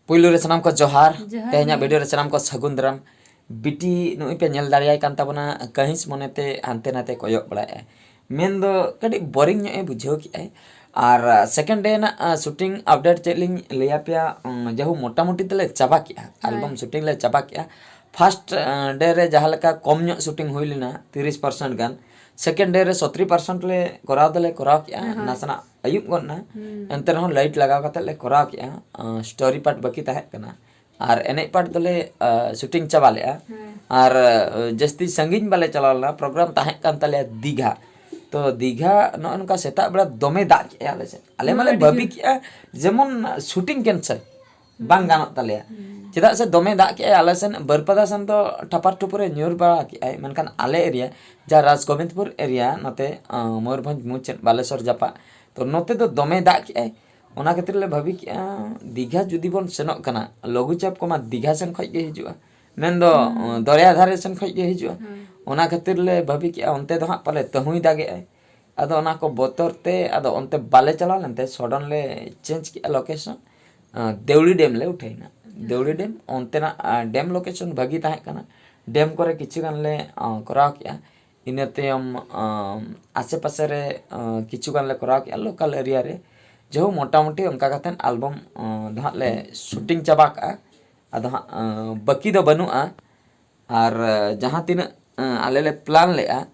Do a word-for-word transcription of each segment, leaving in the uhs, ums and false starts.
ᱯᱩᱭᱞᱩ ᱨᱮ ᱥᱟᱱᱟᱢ ᱠᱚ ᱡᱚᱦᱟᱨ᱾ ᱡᱚᱦᱟᱨ ᱛᱮᱦᱮᱧᱟᱜ ᱜᱮ᱾ ᱵᱷᱤᱰᱤᱭᱳ ᱨᱮ ᱥᱟᱱᱟᱢ ᱠᱚ ᱥᱟᱹᱜᱩᱱ ᱫᱟᱨᱟᱢ᱾ ᱵᱤᱴᱤ ᱱᱩᱭ ᱯᱮ ᱧᱮᱞ ᱫᱟᱲᱮᱭᱟᱭ ᱠᱟᱱ ᱛᱟᱵᱚᱱᱟ, ᱠᱟᱹᱦᱤᱥ ᱢᱚᱱᱮᱛᱮ ᱦᱟᱱᱛᱮ ᱱᱟᱛᱮ ᱠᱚᱭᱚᱜ ᱵᱟᱲᱟᱭᱮᱫᱼᱟᱭ᱾ ᱢᱮᱱᱫᱚ ᱠᱟᱹᱴᱤᱡ ᱵᱳᱨᱤᱝ ᱧᱚᱜ ᱮ ᱵᱩᱡᱷᱟᱹᱣ ᱠᱮᱫᱼᱟᱭ᱾ ᱟᱨ ᱥᱮᱠᱮᱱᱰ ᱰᱮ ᱨᱮᱱᱟᱜ ᱥᱩᱴᱤᱝ ᱟᱯᱰᱮᱴ ᱪᱮᱫ ᱞᱤᱧ ᱞᱟᱹᱭ ᱟᱯᱮᱭᱟ? ᱩᱸ, ᱡᱟᱦᱳ, ᱢᱚᱴᱟᱢᱩᱴᱤ ᱛᱮᱞᱮ ᱪᱟᱵᱟ ᱠᱮᱫᱼᱟ, ᱦᱳᱭ᱾ ᱟᱞᱵᱟᱢ ᱥᱩᱴᱤᱝ ᱞᱮ ᱪᱟᱵᱟ ᱠᱮᱫᱼᱟ᱾ ᱯᱷᱟᱥᱴ ᱰᱮ ᱨᱮ ᱡᱟᱦᱟᱸ ᱞᱮᱠᱟ ᱠᱚᱢ ᱧᱚᱜ ᱥᱩᱴᱤᱝ ᱦᱩᱭ ᱞᱮᱱᱟ, ᱛᱤᱨᱤᱥ ᱯᱟᱨᱥᱮᱱᱴ ᱜᱟᱱ, ᱥᱮᱠᱮᱱᱰ ᱰᱮ ᱨᱮ ᱥᱚᱛᱨᱤ ᱯᱟᱨᱥᱮᱱᱴ ᱞᱮ ᱠᱚᱨᱟᱣ ᱫᱚᱞᱮ ᱠᱚᱨᱟᱣ ᱠᱮᱫᱼᱟ᱾ ᱦᱳᱭ᱾ ᱱᱟᱥᱮᱱᱟᱜ ᱟᱹᱭᱩᱵ ᱜᱚᱫ ᱮᱱᱟ, ᱦᱩᱸ᱾ ᱮᱱᱛᱮ ᱨᱮᱦᱚᱸ ᱞᱟᱭᱤᱴ ᱞᱟᱜᱟᱣ ᱠᱟᱛᱮ ᱞᱮ ᱠᱚᱨᱟᱣ ᱠᱮᱫᱼᱟ᱾ ᱥᱴᱳᱨᱤ ᱯᱟᱨᱴ ᱵᱟᱹᱠᱤ ᱛᱟᱦᱮᱸ ᱠᱟᱱᱟ᱾ ᱟᱨ ᱮᱱᱮᱡ ᱯᱟᱴ ᱫᱚᱞᱮ ᱥᱩᱴᱤᱝ ᱪᱟᱵᱟ ᱞᱮᱫᱼᱟ᱾ ᱦᱮᱸ᱾ ᱟᱨ ᱡᱟᱹᱥᱛᱤ ᱥᱟᱺᱜᱤᱧ ᱵᱟᱞᱮ ᱪᱟᱞᱟᱣ ᱞᱮᱱᱟ, ᱯᱨᱳᱜᱨᱟᱢ ᱛᱟᱦᱮᱸ ᱠᱟᱱ ᱛᱟᱞᱮᱭᱟ ᱫᱤᱜᱷᱟ᱾ ᱛᱚ ᱫᱤᱜᱷᱟ ᱱᱚᱜᱼᱚ ᱱᱚᱝᱠᱟ ᱥᱮᱛᱟᱜ ᱵᱮᱲᱟ ᱫᱚᱢᱮ ᱫᱟᱜ ᱠᱮᱫᱼᱟᱭ ᱟᱞᱮ ᱥᱮᱫ᱾ ᱟᱞᱮ ᱦᱮᱸ, ᱢᱟᱞᱮ ᱟᱹᱰᱤ ᱵᱷᱟᱹᱵᱤ ᱡᱳᱨ᱾ ᱠᱮᱫᱼᱟ ᱡᱮᱢᱚᱱ ᱥᱩᱴᱤᱝ ᱠᱮᱱᱥᱮᱞ, ᱵᱟᱝ ᱜᱟᱱᱚᱜ ᱛᱟᱞᱮᱭᱟ᱾ ᱦᱩᱸ᱾ ᱪᱮᱫᱟᱜ ᱥᱮ ᱫᱚᱢᱮ ᱫᱟᱜ ᱠᱮᱫᱼᱟᱭ ᱟᱞᱮ ᱥᱮᱫ, ᱵᱟᱹᱨᱯᱟᱫᱟ ᱥᱮᱱ ᱫᱚ ᱴᱷᱟᱯᱟᱨ ᱴᱷᱩᱯᱩᱨᱮ ᱧᱩᱨ ᱵᱟᱲᱟ ᱠᱮᱫᱼᱟᱭ, ᱢᱮᱱᱠᱷᱟᱱ ᱟᱞᱮ ᱮᱨᱤᱭᱟ, ᱡᱟᱦᱟᱸ ᱨᱟᱡᱽ ᱜᱳᱵᱤᱱᱫᱽᱯᱩᱨ ᱮᱨᱤᱭᱟ, ᱱᱚᱛᱮ ᱟᱸ, ᱢᱚᱭᱩᱨᱵᱷᱚᱸᱡᱽ ᱢᱩᱪᱟᱹᱫ ᱵᱟᱞᱮᱥᱚᱨ ᱡᱟᱯᱟᱜ, ᱛᱚ ᱱᱚᱛᱮ ᱫᱚ ᱫᱚᱢᱮ ᱫᱟᱜ ᱠᱮᱫᱼᱟᱭ᱾ ᱚᱱᱟ ᱠᱷᱟᱹᱛᱤᱨ ᱞᱮ ᱵᱷᱟᱹᱵᱤ ᱠᱮᱫᱼᱟ ᱫᱤᱜᱷᱟ ᱡᱩᱫᱤ ᱵᱚᱱ ᱥᱮᱱᱚᱜ ᱠᱟᱱᱟ, ᱞᱚᱜᱷᱩ ᱪᱟᱯ ᱠᱚᱢᱟ ᱫᱤᱜᱷᱟ ᱥᱮᱱ ᱠᱷᱚᱱ ᱜᱮ ᱦᱤᱡᱩᱜᱼᱟ, ᱢᱮᱱᱫᱚ ᱦᱩᱸ᱾ ᱫᱚᱨᱭᱟ ᱫᱷᱟᱨᱮ ᱥᱮᱱ ᱠᱷᱚᱱ ᱜᱮ ᱦᱤᱡᱩᱜᱼᱟ᱾ ᱦᱳᱭ᱾ ᱚᱱᱟ ᱠᱷᱟᱹᱛᱤᱨ ᱞᱮ ᱵᱷᱟᱹᱵᱤ ᱠᱮᱫᱼᱟ ᱚᱱᱛᱮ ᱫᱚ ᱦᱟᱸᱜ ᱯᱟᱞᱮ ᱛᱟᱹᱦᱩᱭ ᱫᱟᱜᱮᱜᱼᱟᱭ᱾ ᱟᱫᱚ ᱚᱱᱟ ᱠᱚ ᱵᱚᱛᱚᱨ ᱛᱮ ᱟᱫᱚ ᱚᱱᱛᱮ ᱵᱟᱞᱮ ᱪᱟᱞᱟᱣ ᱞᱮᱱᱛᱮ ᱥᱚᱰᱚᱱ ᱞᱮ ᱪᱮᱧᱡᱽ ᱠᱮᱫᱼᱟ ᱞᱳᱠᱮᱥᱚᱱ᱾ ᱟᱸ, ᱫᱮᱣᱲᱤ ᱰᱮᱢ ᱞᱮ ᱩᱴᱷᱟᱹᱭᱱᱟ᱾ ᱫᱮᱣᱲᱤ ᱰᱮᱢ, ᱚᱱᱛᱮᱱᱟᱜ, ᱟᱸ, ᱰᱮᱢ ᱞᱳᱠᱮᱥᱚᱱ ᱵᱷᱟᱹᱜᱤ ᱛᱟᱦᱮᱸ ᱠᱟᱱᱟ᱾ ᱰᱮᱢ ᱠᱚᱨᱮ ᱠᱤᱪᱷᱩ ᱜᱟᱱ ᱞᱮ, ᱟᱸ, ᱠᱚᱨᱟᱣ ᱠᱮᱫᱼᱟ᱾ ᱤᱱᱟᱹ ᱛᱟᱭᱚᱢ, ᱟᱸ, ᱟᱥᱮ ᱯᱟᱥᱮ ᱨᱮ, ᱟᱸ, ᱠᱤᱪᱷᱩ ᱜᱟᱱ ᱞᱮ ᱠᱚᱨᱟᱣ ᱠᱮᱫᱼᱟ ᱞᱳᱠᱟᱞ ᱮᱨᱤᱭᱟ ᱨᱮ᱾ ᱡᱟᱦᱳ, ᱢᱚᱴᱟᱢᱩᱴᱤ ᱚᱱᱠᱟ ᱠᱟᱛᱮᱫ ᱟᱞᱵᱟᱢ, ᱟᱸ, ᱫᱚ ᱦᱟᱸᱜ ᱞᱮ ᱥᱩᱴᱤᱝ ᱪᱟᱵᱟ ᱠᱟᱜᱼᱟ᱾ ᱟᱫᱚ ᱦᱟᱸᱜ, ᱟᱸ, ᱵᱟᱹᱠᱤ ᱫᱚ ᱵᱟᱹᱱᱩᱜᱼᱟ᱾ ᱟᱨ, ᱟᱸ, ᱡᱟᱦᱟᱸ ᱛᱤᱱᱟᱹᱜ, ᱟᱸ, ᱟᱞᱮ ᱞᱮ ᱯᱞᱟᱱ ᱞᱮᱫᱼᱟ,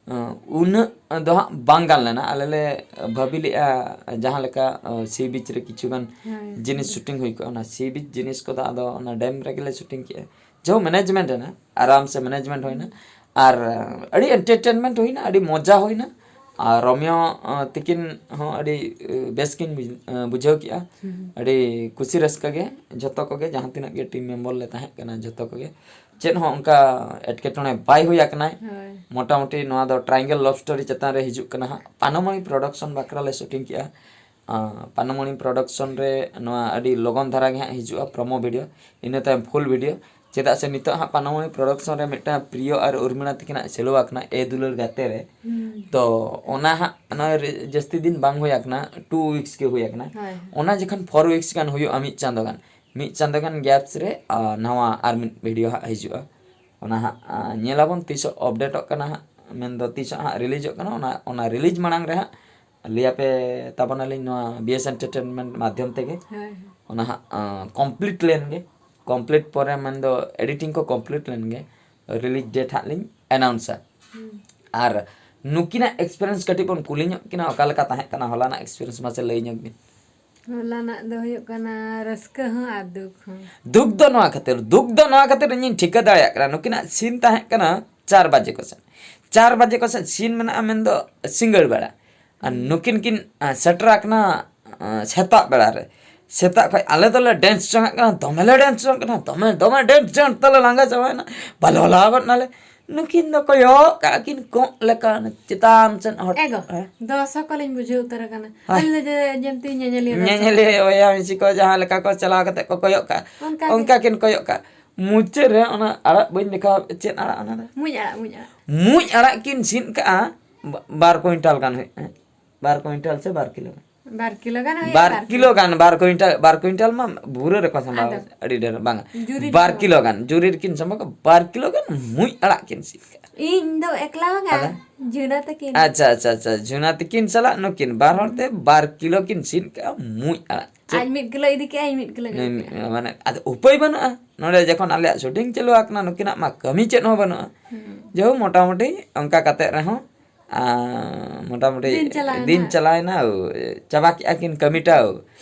ᱟᱸ, ᱩᱱᱟᱹᱜ ᱫᱚ ᱦᱟᱸᱜ ᱵᱟᱝ ᱜᱟᱱ ᱞᱮᱱᱟ᱾ ᱟᱞᱮ ᱞᱮ ᱵᱷᱟᱹᱵᱤ ᱞᱮᱫᱼᱟ ᱡᱟᱦᱟᱸ ᱞᱮᱠᱟ, ᱟᱸ, ᱥᱤ ᱵᱤᱪ ᱨᱮ ᱠᱤᱪᱷᱩ ᱜᱟᱱ ᱦᱮᱸ, ᱡᱤᱱᱤᱥ ᱦᱮᱸ᱾ ᱥᱩᱴᱤᱝ ᱦᱩᱭ ᱠᱚᱜᱼᱟ, ᱚᱱᱟ ᱥᱤ ᱵᱤᱪ ᱡᱤᱱᱤᱥ ᱠᱚᱫᱚ ᱟᱫᱚ ᱚᱱᱟ ᱰᱮᱢ ᱨᱮᱜᱮ ᱞᱮ ᱥᱩᱴᱤᱝ ᱠᱮᱫᱼᱟ᱾ ᱡᱟᱦᱳ, ᱢᱮᱱᱮᱡᱽᱢᱮᱱᱴ ᱮᱱᱟ, ᱟᱨᱟᱢ ᱥᱮ ᱢᱮᱱᱮᱡᱽᱢᱮᱱᱴ ᱦᱩᱭᱱᱟ᱾ ᱟᱨ, ᱟᱸ, ᱟᱹᱰᱤ ᱮᱱᱴᱟᱨᱴᱮᱱᱢᱮᱱᱴ ᱦᱩᱭᱱᱟ, ᱟᱹᱰᱤ ᱢᱚᱡᱟ ᱦᱩᱭᱱᱟ᱾ ᱟᱨ ᱨᱚᱢᱤᱭᱚ, ᱟᱸ, ᱛᱤᱠᱤᱱ ᱦᱚᱸ ᱟᱹᱰᱤ, ᱟᱸ, ᱵᱮᱥ ᱠᱤᱱ ᱵᱩᱡ-, ᱟᱸ, ᱵᱩᱡᱷᱟᱹᱣ ᱠᱮᱜᱼᱟ᱾ ᱦᱩᱸ᱾ ᱟᱹᱰᱤ ᱠᱩᱥᱤ ᱨᱟᱹᱥᱠᱟᱹ ᱜᱮ ᱡᱷᱚᱛᱚ ᱠᱚᱜᱮ, ᱡᱟᱦᱟᱸ ᱛᱤᱱᱟᱹᱜ ᱜᱮ ᱴᱤᱢ ᱢᱮᱢᱵᱚᱨ ᱞᱮ ᱛᱟᱦᱮᱸ ᱠᱟᱱᱟ ᱡᱷᱚᱛᱚ ᱠᱚᱜᱮ᱾ ᱪᱮᱫ ᱦᱚᱸ ᱚᱱᱠᱟ ᱮᱴᱠᱮᱴᱚᱬᱮ ᱵᱟᱭ ᱦᱩᱭ ᱟᱠᱟᱱᱟᱭ᱾ ᱦᱳᱭ᱾ ᱢᱚᱴᱟᱢᱩᱴᱤ ᱱᱚᱣᱟ ᱫᱚ ᱴᱨᱟᱭᱮᱝᱜᱮᱞ ᱞᱟᱵᱷ ᱥᱴᱳᱨᱤ ᱪᱮᱛᱟᱱ ᱨᱮ ᱦᱤᱡᱩᱜ ᱠᱟᱱᱟ ᱦᱟᱸᱜ᱾ ᱯᱟᱱᱟᱢᱚᱬᱤ ᱯᱨᱚᱰᱟᱠᱥᱚᱱ ᱵᱟᱠᱷᱨᱟ ᱞᱮ ᱥᱩᱴᱤᱝ ᱠᱮᱜᱼᱟ᱾ ᱟᱸ, ᱯᱟᱱᱟᱢᱚᱬᱤ ᱯᱨᱚᱰᱟᱠᱥᱚᱱ ᱨᱮ ᱱᱚᱣᱟ ᱟᱹᱰᱤ ᱞᱚᱜᱚᱱ ᱫᱷᱟᱨᱟ ᱜᱮ ᱦᱟᱸᱜ ᱦᱤᱡᱩᱜᱼᱟ ᱯᱨᱳᱢᱳ ᱵᱷᱤᱰᱤᱭᱳ, ᱤᱱᱟᱹ ᱛᱟᱭᱚᱢ ᱯᱷᱩᱞ ᱵᱷᱤᱰᱤᱭᱳ᱾ ᱪᱮᱫᱟᱜ ᱥᱮ ᱱᱤᱛᱚᱜ ᱦᱟᱸᱜ ᱯᱟᱱᱟᱢᱚᱬᱤ ᱯᱨᱚᱰᱟᱠᱥᱚᱱ ᱨᱮ ᱢᱤᱫᱴᱟᱝ ᱯᱨᱤᱭᱚ ᱟᱨ ᱩᱨᱢᱤᱞᱟ ᱛᱟᱹᱠᱤᱱᱟᱜ ᱪᱟᱹᱞᱩ ᱟᱠᱟᱱᱟ ᱮ ᱫᱩᱞᱟᱹᱲ ᱜᱟᱛᱮ ᱨᱮ᱾ ᱦᱩᱸ᱾ ᱛᱚ ᱚᱱᱟ ᱦᱟᱸᱜ ᱱᱚᱜᱼᱚᱭ ᱨᱮ-, ᱡᱟᱹᱥᱛᱤ ᱫᱤᱱ ᱵᱟᱝ ᱦᱩᱭ ᱟᱠᱟᱱᱟ, ᱴᱩ ᱩᱭᱤᱠᱥ ᱜᱮ ᱦᱩᱭ ᱟᱠᱟᱱᱟ᱾ ᱦᱳᱭ, ᱦᱳᱭ᱾ ᱚᱱᱟ ᱡᱚᱠᱷᱚᱱ ᱯᱷᱳᱨ ᱩᱭᱤᱠᱥ ᱜᱟᱱ ᱦᱩᱭᱩᱜᱼᱟ, ᱢᱤᱫ ᱪᱟᱸᱫᱳ ᱜᱟᱱ, ᱢᱤᱫ ᱪᱟᱸᱫᱳ ᱜᱟᱱ ᱜᱮᱯᱥ ᱨᱮ ᱟᱨ ᱱᱟᱣᱟ ᱟᱨ ᱢᱤᱫ ᱵᱷᱤᱰᱤᱭᱳ ᱦᱟᱸᱜ ᱦᱤᱡᱩᱜᱼᱟ᱾ ᱚᱱᱟ ᱦᱟᱸᱜ ᱧᱮᱞᱟᱵᱚᱱ ᱛᱤᱥᱚᱜ ᱟᱯᱰᱮᱴᱚᱜ ᱠᱟᱱᱟ ᱦᱟᱸᱜ, ᱢᱮᱱᱫᱚ ᱛᱤᱥᱚᱜ ᱦᱟᱸᱜ ᱨᱤᱞᱤᱡᱚᱜ ᱠᱟᱱᱟ᱾ ᱚᱱᱟ ᱚᱱᱟ ᱨᱤᱞᱤᱡᱽ ᱢᱟᱲᱟᱝ ᱨᱮ ᱦᱟᱸᱜ ᱞᱟᱹᱭᱟᱯᱮ ᱛᱟᱵᱚᱱᱟᱞᱤᱧ ᱱᱚᱣᱟ ᱵᱤ ᱮᱥ ᱮᱱᱴᱟᱨᱴᱮᱱᱢᱮᱱᱴ ᱢᱟᱫᱽᱫᱷᱚᱢ ᱛᱮᱜᱮ᱾ ᱦᱳᱭ᱾ ᱚᱱᱟ ᱦᱟᱸᱜ ᱠᱚᱢᱯᱞᱤᱴ ᱞᱮᱱ ᱜᱮ, ᱠᱚᱢᱯᱞᱤᱴ ᱯᱚᱨᱮ ᱢᱮᱱᱫᱚ ᱮᱰᱤᱴᱤᱝ ᱠᱚ ᱠᱚᱢᱯᱞᱤᱴ ᱞᱮᱱ ᱜᱮ, ᱨᱤᱞᱤᱡᱽ ᱰᱮᱴ ᱦᱟᱸᱜ ᱞᱤᱧ ᱮᱱᱟᱣᱩᱱᱥᱟ᱾ ᱟᱨ ᱱᱩᱠᱤᱱᱟᱜ ᱮᱠᱥᱯᱤᱨᱤᱭᱮᱱᱥ ᱠᱟᱹᱴᱤᱡ ᱵᱚᱱ ᱠᱩᱞᱤ ᱧᱚᱜ ᱠᱤᱱᱟ, ᱚᱠᱟ ᱞᱮᱠᱟ ᱛᱟᱦᱮᱸ ᱠᱟᱱᱟ ᱦᱚᱞᱟᱱᱟᱜ ᱮᱠᱥᱯᱤᱨᱤᱭᱮᱱᱥ, ᱢᱟᱥᱮ ᱞᱟᱹᱭ ᱧᱚᱜ ᱵᱤᱱ᱾ ᱦᱚᱞᱟᱱᱟᱜ ᱫᱚ ᱦᱩᱭᱩᱜ ᱠᱟᱱᱟ ᱨᱟᱹᱥᱠᱟᱹ ᱦᱚᱸ ᱟᱨ ᱫᱩᱠ ᱦᱚᱸ᱾ ᱫᱩᱠ ᱫᱚ ᱱᱚᱣᱟ ᱠᱷᱟᱹᱛᱤᱨ, ᱫᱩᱠ ᱫᱚ ᱱᱚᱣᱟ ᱠᱷᱟᱹᱛᱤᱨ ᱤᱧᱤᱧ ᱴᱷᱤᱠᱟᱹ ᱫᱟᱲᱮᱭᱟᱜ ᱠᱟᱱᱟ, ᱱᱩᱠᱤᱱᱟᱜ ᱥᱤᱱ ᱛᱟᱦᱮᱸ ᱠᱟᱱᱟ ᱪᱟᱨ ᱵᱟᱡᱮ ᱠᱚᱥᱮᱫ, ᱪᱟᱨ ᱵᱟᱡᱮ ᱠᱚᱥᱮᱫ ᱥᱤᱱ ᱢᱮᱱᱟᱜᱼᱟ, ᱢᱮᱱᱫᱚ ᱥᱤᱸᱜᱟᱹᱲ ᱵᱮᱲᱟ᱾ ᱟᱨ ᱱᱩᱠᱤᱱ ᱠᱤᱱ ᱥᱮᱴᱮᱨ ᱟᱠᱟᱱᱟ ᱥᱮᱛᱟᱜ ᱵᱮᱲᱟ ᱨᱮ᱾ ᱥᱮᱛᱟᱜ ᱠᱷᱚᱱ ᱟᱞᱮ ᱫᱚᱞᱮ ᱰᱮᱱᱥ ᱡᱚᱝᱟᱜ ᱠᱟᱱᱟ, ᱫᱚᱢᱮ ᱞᱮ ᱰᱮᱱᱥ ᱡᱚᱝ ᱠᱟᱱᱟ, ᱫᱚᱢᱮ ᱫᱚᱢᱮ ᱰᱮᱱᱥ ᱡᱚᱝ ᱛᱮᱞᱮ ᱞᱟᱸᱜᱟ ᱪᱟᱵᱟᱭᱮᱱᱟ, ᱵᱟᱞᱮ ᱦᱚᱞᱟ ᱜᱚᱫ ᱱᱟᱞᱮ᱾ ᱱᱩᱠᱤᱱ ᱫᱚ ᱠᱚᱭᱚᱜ ᱠᱟᱜ ᱠᱤᱱ ᱠᱚᱸᱜ ᱞᱮᱠᱟ ᱪᱮᱛᱟᱱ ᱥᱮᱫ ᱦᱚᱴ-, ᱮᱜᱳ, ᱦᱮᱸ? ᱫᱚᱥ ᱦᱚᱸ ᱠᱚᱞᱤᱧ ᱵᱩᱡᱷᱟᱹᱣ ᱩᱛᱟᱹᱨ ᱟᱠᱟᱱᱟ᱾ ᱦᱳᱭ᱾ ᱟᱹᱞᱤᱧ ᱫᱚ ᱡᱮ ᱧᱮᱞᱛᱮ ᱧᱮᱧᱮᱞᱤᱭᱟᱹ ᱫᱚ ᱧᱮᱧᱮᱞᱤᱭᱟᱹ ᱚᱭᱟ ᱢᱤᱥᱤ ᱠᱚ ᱡᱟᱦᱟᱸ ᱞᱮᱠᱟ ᱠᱚ ᱪᱟᱞᱟᱣ ᱠᱟᱛᱮ ᱠᱚ ᱠᱚᱭᱚᱜ ᱠᱟᱜ, ᱚᱱᱠᱟ ᱜᱮ᱾ ᱚᱱᱠᱟ ᱠᱤᱱ ᱠᱚᱭᱚᱜ ᱠᱟᱜ᱾ ᱢᱩᱪᱟᱹᱫ ᱨᱮ ᱚᱱᱟ ᱟᱲᱟᱜ ᱵᱟᱹᱧ ᱫᱮᱠᱷᱟᱣ, ᱪᱮᱫ ᱟᱲᱟᱜ ᱚᱱᱟ ᱫᱚ? ᱢᱩᱸᱡ ᱟᱲᱟᱜ, ᱢᱩᱸᱡ ᱟᱲᱟᱜ᱾ ᱢᱩᱸᱡ ᱟᱲᱟᱜ ᱠᱤᱱ ᱥᱤᱫ ᱠᱟᱜᱼᱟ, ᱵᱟ-, ᱵᱟᱨ ᱠᱩᱭᱤᱱᱴᱟᱞ ᱜᱟᱱ ᱦᱩᱭᱩᱜᱼᱟ᱾ ᱵᱟᱨ ᱠᱩᱭᱤᱱᱴᱟᱞ ᱥᱮ ᱵᱟᱨ ᱠᱤᱞᱳ ᱜᱟᱱ? ᱵᱟᱨ ᱠᱤᱞᱳ ᱜᱟᱱ ᱦᱩᱭᱩᱜᱼᱟ, ᱵᱟᱨ ᱵᱟᱨ ᱠᱤᱞᱳ ᱠᱤᱞᱳ᱾ ᱜᱟᱱ, ᱵᱟᱨ ᱠᱩᱭᱤᱱᱴᱟᱞ, ᱵᱟᱨ ᱠᱩᱭᱤᱱᱴᱟᱞ ᱢᱟ ᱵᱩᱨᱟᱹ ᱨᱮᱠᱚ ᱥᱟᱢᱵᱟᱣᱟ, ᱟᱫᱚ ᱟᱹᱰᱤ ᱰᱷᱮᱨ ᱵᱟᱝᱟ᱾ ᱡᱩᱨᱤ ᱵᱟᱨ ᱨᱮᱠᱚ ᱠᱤᱞᱳ ᱜᱟᱱ, ᱡᱩᱨᱤ ᱨᱮᱠᱤᱱ ᱥᱟᱢᱵᱟᱣ ᱠᱚᱣᱟ, ᱵᱟᱨ ᱠᱤᱞᱳ ᱜᱟᱱ ᱢᱩᱸᱡ ᱟᱲᱟᱜ ᱠᱤᱱ ᱥᱤᱫ ᱠᱟᱜᱼᱟ᱾ ᱤᱧ ᱫᱚ ᱮᱠᱞᱟ ᱵᱟᱝᱟ, ᱟᱫᱚ? ᱡᱷᱩᱱᱟ ᱛᱟᱹᱠᱤᱱ᱾ ᱟᱪᱪᱷᱟ, ᱟᱪᱪᱷᱟ, ᱟᱪᱪᱷᱟ, ᱡᱷᱩᱱᱟ ᱛᱟᱹᱠᱤᱱ ᱥᱟᱞᱟᱜ ᱱᱩᱠᱤᱱ ᱵᱟᱨ ᱦᱚᱲ ᱛᱮ ᱵᱟᱨ ᱠᱤᱞᱳ ᱠᱤᱱ ᱥᱤᱫ ᱠᱟᱜᱼᱟ ᱢᱩᱸᱡ ᱟᱲᱟᱜ᱾ ᱪᱮᱫ? ᱟᱡ ᱢᱤᱫ ᱠᱤᱞᱳ ᱤᱫᱤ ᱠᱮᱜᱼᱟ, ᱤᱧ ᱢᱤᱫ ᱠᱤᱞᱳ ᱤᱧ ᱟᱹᱜᱩ ᱢᱤᱫ-, ᱠᱮᱜᱼᱟ᱾ ᱢᱟᱱᱮ, ᱟᱫᱚ ᱩᱯᱟᱹᱭ ᱵᱟᱹᱱᱩᱜᱼᱟ᱾ ᱱᱚᱰᱮ ᱡᱚᱠᱷᱚᱱ ᱟᱞᱮᱭᱟᱜ ᱥᱩᱴᱤᱝ ᱪᱟᱹᱞᱩ ᱟᱠᱟᱱᱟ, ᱱᱩᱠᱤᱱᱟᱜ ᱢᱟ ᱠᱟᱹᱢᱤ ᱪᱮᱫ ᱦᱚᱸ ᱵᱟᱹᱱᱩᱜᱼᱟ᱾ ᱦᱩᱸ᱾ ᱡᱮᱦᱳᱠ, ᱢᱚᱴᱟᱢᱩᱴᱤ ᱚᱱᱠᱟ ᱠᱟᱛᱮ ᱨᱮᱦᱚᱸ, ᱟᱸ, ᱢᱚᱴᱟᱢᱩᱴᱤ ᱫᱤᱱ ᱪᱟᱞᱟᱣᱮᱱᱟ᱾ ᱫᱤᱱ ᱪᱟᱞᱟᱣᱮᱱᱟ, ᱳ, ᱪᱟᱵᱟ ᱠᱮᱜᱼᱟ ᱠᱤᱱ ᱠᱟᱹᱢᱤᱴᱟᱜ, ᱳ᱾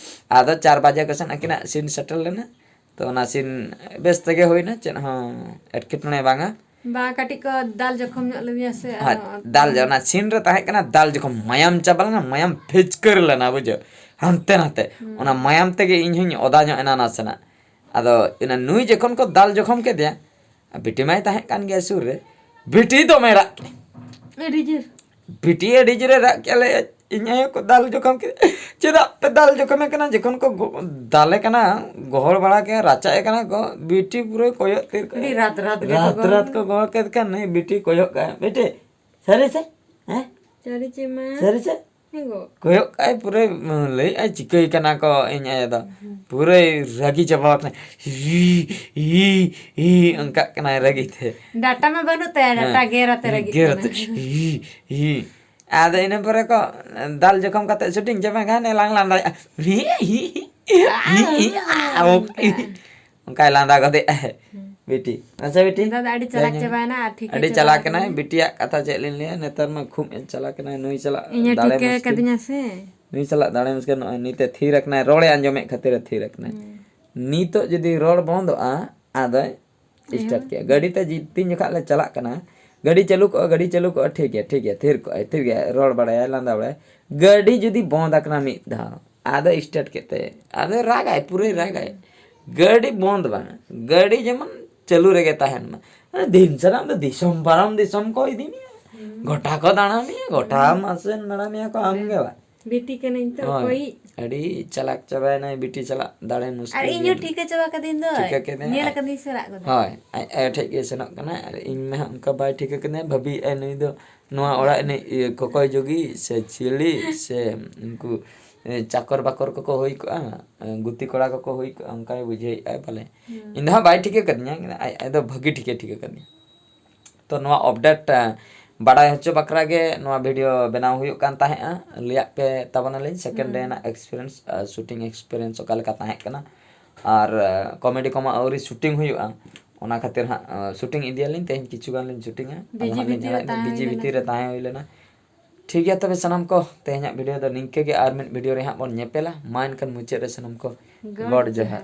ᱟᱫᱚ ᱪᱟᱨ ᱵᱟᱡᱮ ᱠᱚᱥᱮᱫ ᱟᱹᱠᱤᱱᱟᱜ ᱥᱤᱱ ᱥᱮᱴᱮᱨ ᱞᱮᱱᱟ᱾ ᱛᱚ, ᱚᱱᱟ ᱥᱤᱱ ᱵᱮᱥ ᱛᱮᱜᱮ ᱦᱩᱭᱱᱟ, ᱪᱮᱫ ᱦᱚᱸ ᱮᱴᱠᱮᱴᱚᱬᱮ ᱵᱟᱝᱟ᱾ ᱵᱟ, ᱠᱟᱹᱴᱤᱡ ᱠᱚ ᱫᱟᱞ ᱡᱚᱠᱷᱚᱢ ᱧᱚᱜ ᱞᱮᱫᱮᱭᱟ ᱥᱮ, ᱦᱳᱭ, ᱟᱫᱚ ᱫᱟᱞ ᱡᱚ-, ᱚᱱᱟ ᱥᱤᱱ ᱨᱮ ᱛᱟᱦᱮᱸ ᱠᱟᱱᱟ, ᱫᱟᱞ ᱡᱚᱠᱷᱚᱢ ᱢᱟᱭᱟᱢ ᱪᱟᱵᱟ ᱞᱮᱱᱟ, ᱢᱟᱭᱟᱢ ᱯᱷᱤᱪᱠᱟᱹᱨ ᱞᱮᱱᱟ, ᱵᱩᱡᱷᱟᱹᱣ, ᱦᱟᱱᱛᱮ ᱱᱟᱛᱮ᱾ ᱦᱩᱸ᱾ ᱚᱱᱟ ᱢᱟᱭᱟᱢ ᱛᱮᱜᱮ ᱤᱧ ᱦᱚᱸᱧ ᱚᱫᱟ ᱧᱚᱜ ᱮᱱᱟ ᱱᱟᱥᱮᱱᱟᱜ᱾ ᱟᱫᱚ ᱤᱱᱟᱹ ᱱᱩᱭ ᱡᱚᱠᱷᱚᱱ ᱠᱚ ᱫᱟᱞ ᱡᱚᱠᱷᱚᱢ ᱠᱮᱫᱮᱭᱟ, ᱵᱤᱴᱤ ᱢᱟᱭ ᱛᱟᱦᱮᱸ ᱠᱟᱱ ᱜᱮᱭᱟ ᱥᱩᱨ ᱨᱮ, ᱵᱤᱴᱤ ᱫᱚᱢᱮ ᱨᱟᱜ ᱠᱮᱫ᱾ ᱟᱹᱰᱤ ᱡᱳᱨ᱾ ᱵᱤᱴᱤ ᱟᱹᱰᱤ ᱡᱳᱨᱮ ᱨᱟᱜ ᱠᱮᱫ ᱞᱮ, ᱤᱧ ᱟᱭᱳ ᱠᱚ ᱫᱟᱞ ᱡᱚᱠᱷᱚᱢ ᱠᱮᱫ, "ᱪᱮᱫᱟᱜ ᱯᱮ ᱫᱟᱞ ᱡᱚᱠᱷᱚᱢᱮ ᱠᱟᱱᱟ?" ᱡᱚᱠᱷᱚᱱ ᱠᱚ ᱜᱚ-, ᱫᱟᱞᱮ ᱠᱟᱱᱟ, ᱜᱚᱦᱚᱲ ᱵᱟᱲᱟ ᱠᱮᱫ, ᱨᱟᱪᱟᱜ ᱮ ᱠᱟᱱᱟ ᱠᱚ, ᱵᱤᱴᱤ ᱯᱩᱨᱟᱹ ᱠᱚᱭᱚᱜ ᱛᱤᱨ ᱠᱟᱜ᱾ ᱟᱹᱰᱤ ᱨᱟᱛ ᱨᱟᱛ ᱜᱮᱠᱚ ᱨᱟᱛ ᱜᱚᱦᱚᱲ ᱨᱟᱛ ᱠᱚ ᱠᱮᱫ᱾ ᱜᱚᱦᱚᱲ ᱠᱮᱫ ᱠᱷᱟᱱ ᱱᱩᱭ ᱵᱤᱴᱤ ᱠᱚᱭᱚᱜ ᱠᱟᱜ, "ᱵᱤᱴᱤ, ᱥᱟᱹᱨᱤ ᱥᱮ? ᱦᱮᱸ? ᱥᱟᱹᱨᱤ ᱪᱮ ᱢᱟ?" ᱥᱟᱹᱨᱤ ᱥᱮ? ᱠᱚᱭᱚᱜ ᱠᱟᱜᱼᱟᱭ ᱯᱩᱨᱟᱹ, ᱞᱟᱹᱭᱮᱫᱼᱟᱭ ᱪᱤᱠᱟᱹᱭ ᱠᱟᱱᱟ ᱠᱚ ᱤᱧ ᱟᱭᱳ ᱫᱚ᱾ ᱯᱩᱨᱟᱹᱭ ᱨᱟᱹᱜᱤ ᱪᱟᱵᱟ ᱟᱠᱟᱱᱟ᱾ ᱦᱤ, ᱦᱤ, ᱦᱤ, ᱚᱱᱠᱟᱜ ᱠᱟᱱᱟᱭ ᱨᱟᱹᱜᱤ ᱛᱮ᱾ ᱰᱟᱴᱟ ᱢᱟ ᱵᱟᱹᱱᱩᱜ ᱛᱟᱭᱟ, ᱰᱟᱴᱟ ᱦᱮᱸ᱾ ᱜᱮᱨ ᱟᱛᱮ ᱨᱟᱹᱜᱤᱜ ᱜᱮᱨ ᱠᱟᱱᱟ᱾ ᱟᱛᱮ, ᱦᱤ, ᱦᱤ᱾ ᱟᱫᱚ ᱤᱱᱟᱹ ᱯᱚᱨᱮ ᱠᱚ ᱫᱟᱞ ᱡᱚᱠᱷᱚᱢ ᱠᱟᱛᱮ ᱥᱩᱴᱤᱝ ᱪᱟᱵᱟ ᱠᱷᱟᱱ ᱮ ᱞᱟᱝ ᱞᱟᱸᱫᱟᱭᱟ᱾ ᱦᱤ, ᱦᱤ, ᱦᱤ, ᱦᱤ, ᱟᱣ᱾ ᱚᱱᱠᱟ᱾ ᱚᱱᱠᱟᱭ ᱞᱟᱸᱫᱟ ᱜᱚᱫᱮᱜᱼᱟᱭ᱾ ᱦᱩᱸ᱾ ᱵᱤᱴᱤ᱾ ᱟᱪᱪᱷᱟ ᱵᱤᱴᱤ᱾ ᱱᱮᱛᱟᱨ ᱫᱚ ᱟᱹᱰᱤ ᱪᱟᱞᱟᱠ ᱞᱟᱹᱭ ᱢᱮ᱾ ᱪᱟᱵᱟᱭᱮᱱᱟ ᱟᱨ ᱴᱷᱤᱠ ᱟᱹᱰᱤ ᱪᱟᱵᱟ ᱪᱟᱞᱟᱠ ᱮᱱᱟᱭ᱾ ᱟᱠᱟᱱᱟ᱾ ᱵᱤᱴᱤᱭᱟᱜ ᱠᱟᱛᱷᱟ ᱪᱮᱫ ᱞᱤᱧ ᱞᱟᱹᱭᱟ, ᱱᱮᱛᱟᱨ ᱢᱟ ᱠᱷᱩᱵ ᱮ ᱪᱟᱞᱟᱠ ᱮᱱᱟᱭ᱾ ᱱᱩᱭ ᱥᱟᱞᱟᱜ ᱤᱧ ᱦᱚᱸ ᱫᱟᱲᱮ ᱴᱷᱤᱠᱟᱹ ᱢᱩᱥᱠᱤᱞ᱾ ᱠᱟᱫᱤᱧᱟ ᱥᱮ᱾ ᱱᱩᱭ ᱥᱟᱞᱟᱜ ᱫᱟᱲᱮ ᱢᱩᱥᱠᱤᱞ, ᱱᱚᱜᱼᱚᱭ ᱱᱤᱛ ᱮ ᱛᱷᱤᱨ ᱟᱠᱟᱱᱟᱭ, ᱨᱚᱲᱮ ᱟᱸᱡᱚᱢᱮᱫ ᱠᱷᱟᱹᱛᱤᱨ ᱮ ᱛᱷᱤᱨ ᱟᱠᱟᱱᱟᱭ᱾ ᱦᱩᱸ᱾ ᱱᱤᱛᱚᱜ ᱡᱩᱫᱤ ᱨᱚᱲ ᱵᱚᱱᱫᱚᱜᱼᱟ, ᱟᱫᱚᱭ ᱮᱦᱚᱵ᱾ ᱥᱴᱟᱨᱴ ᱠᱮᱜᱼᱟ᱾ ᱜᱟᱹᱰᱤ ᱛᱮ ᱡᱤ-, ᱛᱤᱱ ᱡᱚᱠᱷᱟᱜ ᱞᱮ ᱪᱟᱞᱟᱜ ᱠᱟᱱᱟ, ᱜᱟᱹᱰᱤ ᱪᱟᱹᱞᱩ ᱠᱚᱜᱼᱟ, ᱜᱟᱹᱰᱤ ᱪᱟᱹᱞᱩ ᱠᱚᱜᱼᱟ, ᱴᱷᱤᱠ ᱜᱮᱭᱟ, ᱴᱷᱤᱠ ᱜᱮᱭᱟ, ᱛᱷᱤᱨ ᱠᱚᱜᱼᱟᱭ, ᱛᱷᱤᱨ ᱜᱮᱭᱟ, ᱨᱚᱲ ᱵᱟᱲᱟᱭᱟᱭ, ᱞᱟᱸᱫᱟ ᱵᱟᱲᱟᱭᱟᱭ᱾ ᱜᱟᱹᱰᱤ ᱡᱩᱫᱤ ᱵᱚᱱᱫ ᱟᱠᱟᱱᱟ ᱢᱤᱫ ᱫᱷᱟᱣ, ᱟᱫᱚ ᱥᱴᱟᱨᱴ ᱠᱮᱫ ᱛᱮ, ᱟᱫᱚ ᱨᱟᱜᱟᱭ, ᱯᱩᱨᱟᱹᱭ ᱨᱟᱜᱟᱭ᱾ ᱜᱟᱹᱰᱤ ᱵᱚᱱᱫ ᱵᱟᱝ, ᱜᱟᱹᱰᱤ ᱡᱮᱢᱚᱱ ᱪᱟᱹᱞᱩ ᱨᱮᱜᱮ ᱛᱟᱦᱮᱱ ᱢᱟ᱾ ᱫᱤᱱ ᱥᱟᱨᱟ ᱫᱚ ᱫᱤᱥᱚᱢ ᱯᱟᱨᱚᱢ ᱫᱤᱥᱚᱢ ᱠᱚ ᱤᱫᱤ ᱢᱮᱭᱟ, ᱦᱩᱸ᱾ ᱜᱚᱴᱟ ᱠᱚ ᱫᱟᱬᱟ ᱢᱮᱭᱟ, ᱜᱚᱴᱟ ᱦᱩᱸ᱾ ᱢᱟᱥᱮ ᱫᱟᱬᱟ ᱢᱮᱭᱟ ᱠᱚ ᱟᱢ ᱜᱮ ᱵᱟᱝ᱾ ᱵᱤᱴᱤ ᱠᱟᱹᱱᱟᱹᱧ ᱛᱚ, ᱦᱳᱭ᱾ ᱚᱠᱚᱭᱤᱡ? ᱟᱹᱰᱤ ᱪᱟᱞᱟᱠ ᱪᱟᱵᱟᱭᱮᱱᱟᱭ ᱵᱤᱴᱤ ᱥᱟᱞᱟᱜ ᱫᱟᱲᱮ ᱢᱩᱥᱠᱤᱞ ᱟᱨ ᱤᱧ ᱦᱚᱸ ᱜᱮ᱾ ᱴᱷᱤᱠᱟᱹ ᱪᱟᱵᱟ ᱠᱟᱹᱫᱤᱧ ᱫᱚᱭ᱾ ᱴᱷᱤᱠᱟᱹ ᱠᱮᱫᱟᱭ᱾ ᱧᱮᱞ ᱟᱠᱟᱫᱤᱧ ᱥᱮ ᱨᱟᱜ ᱠᱟᱫᱟᱭ᱾ ᱦᱳᱭ, ᱟᱡ ᱟᱭᱳ ᱴᱷᱮᱡ ᱜᱮ ᱥᱮᱱᱚᱜ ᱠᱟᱱᱟᱭ ᱟᱨ ᱤᱧ ᱢᱟ ᱦᱟᱸᱜ ᱚᱱᱠᱟ ᱵᱟᱭ ᱴᱷᱤᱠᱟᱹ ᱠᱟᱫᱤᱧᱟ, ᱵᱷᱟᱹᱵᱤᱭᱮᱫᱼᱟᱭ ᱱᱩᱭ ᱫᱚ ᱱᱚᱣᱟ ᱚᱲᱟᱜ ᱨᱤᱱᱤᱡ ᱤᱭᱟᱹ ᱠᱚᱠᱚᱭ ᱡᱩᱜᱤ ᱥᱮ ᱪᱤᱞᱤ ᱥᱮ ᱩᱱᱠᱩ, ᱮ, ᱪᱟᱠᱚᱨ ᱵᱟᱠᱚᱨ ᱠᱚᱠᱚ ᱦᱩᱭ ᱠᱚᱜᱼᱟ, ᱮ, ᱜᱩᱛᱤ ᱠᱚᱲᱟ ᱠᱚᱠᱚ ᱦᱩᱭ ᱠᱚᱜᱼᱟ, ᱚᱱᱠᱟᱭ ᱵᱩᱡᱷᱟᱹᱣᱮᱫᱼᱟᱭ ᱯᱟᱞᱮ᱾ ᱦᱩᱸ᱾ ᱤᱧ ᱫᱚ ᱦᱟᱸᱜ ᱵᱟᱭ ᱴᱷᱤᱠᱟᱹ ᱠᱟᱫᱤᱧᱟ, ᱟᱡ, ᱟᱡ ᱫᱚ ᱵᱷᱟᱹᱜᱤ ᱴᱷᱤᱠᱮ ᱴᱷᱤᱠᱟᱹ ᱠᱟᱫᱤᱧᱟ᱾ ᱛᱚ ᱱᱚᱣᱟ ᱟᱯᱰᱮᱴ, ᱮ, ᱵᱟᱰᱟᱭ ᱦᱚᱪᱚ ᱵᱟᱠᱷᱨᱟ ᱜᱮ ᱱᱚᱣᱟ ᱵᱷᱤᱰᱤᱭᱳ ᱵᱮᱱᱟᱣ ᱦᱩᱭᱩᱜ ᱠᱟᱱ ᱛᱟᱦᱮᱸᱫᱼᱟ᱾ ᱞᱟᱹᱭᱟᱫ ᱯᱮ ᱛᱟᱵᱚᱱᱟᱞᱤᱧ ᱥᱮᱠᱮᱱᱰ ᱰᱮ ᱦᱩᱸ᱾ ᱨᱮᱱᱟᱜ ᱮᱠᱥᱯᱤᱨᱤᱭᱮᱱᱥ, ᱟᱨ ᱥᱩᱴᱤᱝ ᱮᱠᱥᱯᱤᱨᱤᱭᱮᱱᱥ ᱚᱠᱟ ᱞᱮᱠᱟ ᱛᱟᱦᱮᱸ ᱠᱟᱱᱟ᱾ ᱟᱨ, ᱮ, ᱠᱚᱢᱮᱰᱤ ᱠᱚᱢᱟ ᱟᱹᱣᱨᱤ ᱥᱩᱴᱤᱝ ᱦᱩᱭᱩᱜᱼᱟ, ᱚᱱᱟ ᱠᱷᱟᱹᱛᱤᱨ ᱦᱟᱸᱜ, ᱮ, ᱥᱩᱴᱤᱝ ᱤᱫᱤᱭᱟᱞᱤᱧ᱾ ᱛᱮᱦᱮᱧ ᱠᱤᱪᱷᱩ ᱜᱟᱱ ᱞᱤᱧ ᱥᱩᱴᱤᱝᱟ, ᱟᱫᱚ ᱵᱤᱡᱤ ᱦᱟᱸᱜ ᱞᱤᱧ ᱵᱷᱤᱛᱤᱨ ᱨᱮ ᱧᱮᱞᱟ, ᱛᱟᱦᱮᱸ ᱵᱤᱡᱤ ᱦᱩᱭ ᱞᱮᱱᱟ᱾ ᱵᱷᱤᱛᱤᱨ ᱨᱮ ᱛᱟᱦᱮᱸ ᱦᱩᱭ ᱞᱮᱱᱟ᱾ ᱴᱷᱤᱠ ᱜᱮᱭᱟ, ᱛᱚᱵᱮ ᱥᱟᱱᱟᱢ ᱠᱚ, ᱛᱮᱦᱮᱧᱟᱜ ᱵᱷᱤᱰᱤᱭᱳ ᱫᱚ ᱱᱤᱝᱠᱟᱹ ᱜᱮ᱾ ᱟᱨ ᱢᱤᱫ ᱵᱷᱤᱰᱤᱭᱳ ᱨᱮ ᱦᱟᱸᱜ ᱵᱚᱱ ᱧᱮᱯᱮᱞᱟ᱾ ᱢᱟ ᱮᱱᱠᱷᱟᱱ ᱢᱩᱪᱟᱹᱫ ᱨᱮ ᱥᱟᱱᱟᱢ ᱠᱚ ᱜᱚᱰ ᱜᱚᱰ ᱡᱚᱦᱟᱨ᱾ ᱡᱚᱦᱟᱨ᱾